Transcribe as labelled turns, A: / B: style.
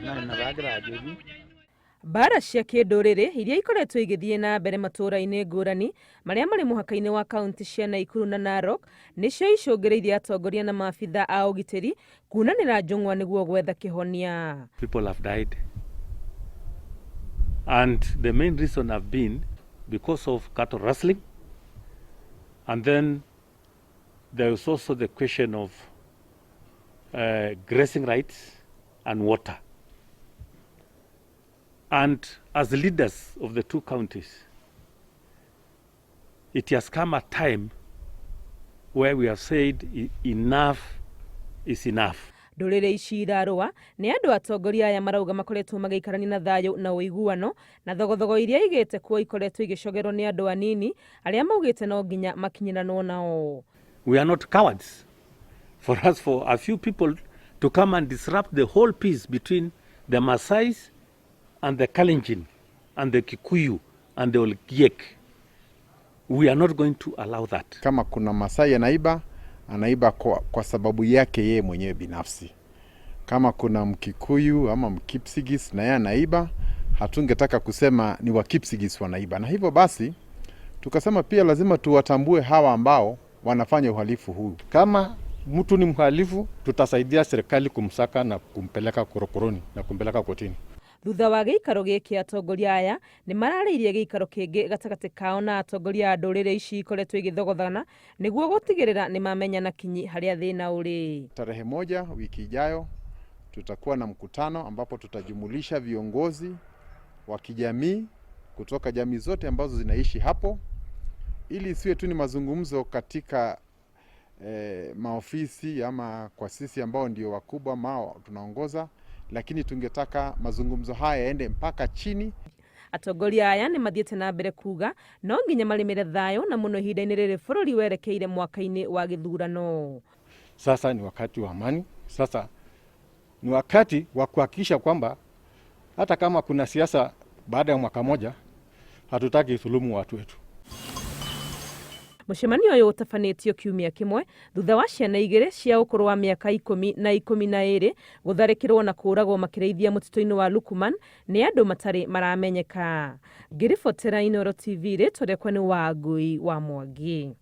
A: Na ina paagira ajoki.
B: Mbara cia kĩndũrĩrĩ iria ikoretwo igĩthiĩ na mbere matũũra-inĩ ngũrani marĩa marĩ mũhaka-inĩ wa kaunti cia Naikuru na Narok nĩcio icũngĩrĩirie atongoria na maabitha a ũgitĩri kunanĩra njũng'wa nĩguo gwetha kĩhonia.
C: People have died. And the main reason have been because of cattle rustling. And then there is also the question of grazing rights and water. And as leaders of the two counties, it has come a time where we have said enough is enough.
B: Ndũrĩrĩ ici irarũa nĩ andũ atongoria aya marauga makoretwo magĩikarania na thayũ na ũiguano, na thogothogo iria igĩte kuo ikoretwo igĩcogerwo nĩ andũ anini arĩa maugĩte no nginya makinyĩranwo nao.
C: We are not cowards. For us, for a few people to come and disrupt the whole peace between the Maasais and the Kalenjin and the Kikuyu and the Ogiek, we are not going to allow that.
D: Kama kuna Masai anaiba, anaiba kwa sababu yake yeye mwenyewe binafsi. Kama kuna Mkikuyu ama Mkipsigis na yeye anaiba, hatungetaka kusema ni Wakipsigis wanaiba, na hivyo basi tukasema pia lazima tuwatambue hawa ambao wanafanya uhalifu huu.
E: Kama mtu ni mhalifu, tutasaidia serikali kumsaka na kumpeleka korokoroni na kumpeleka kotini.
B: Thutha wa gĩikaro gĩkĩ, atongoria aya nĩ mararĩirie gĩikaro kĩngĩ gatagatĩ kao na atongoria a ndũrĩrĩ ici ikoretwo igĩthogothana nĩguo gũtigĩrĩra nĩ mamenya na kinyi harĩa thĩna ũrĩ.
D: Tarehe 1 wiki ijayo tutakuwa na mkutano ambapo tutajumulisha viongozi wa kijamii kutoka jamii zote ambazo zinaishi hapo, ili isiwe tu ni mazungumzo katika maofisi ama kwa sisi ambao ndio wakubwa mao tunaongoza, lakini tungetaka mazungumzo haya yaende mpaka chini.
B: Atongoria aya nĩ mathiĩte na mbere kuga no nginya marĩmĩre thayũ, na mũno ihinda-inĩ rĩrĩ bũrũri werekeire mwaka-inĩ wa gĩthurano.
E: Sasa ni wakati wa amani. Sasa ni wakati wa kuhakikisha kwamba hata kama kuna siasa baada ya mwaka moja, hatutaki dhulumu watu wetu.
B: Mũcemanio ũyũ ũtabanĩtio kiumia kĩmwe thutha wa ciana igĩrĩ cia ũkũrũ wa mĩaka 10 na 12 gũtharĩkĩrwo na kũũragwo makĩrĩithia mũtitũ-inĩ wa Lukuman nĩ andũ matarĩ maramenyeka. Ngĩribotera Inooro TV, rĩtwa rĩakwa nĩ Wangui wa Mwangi.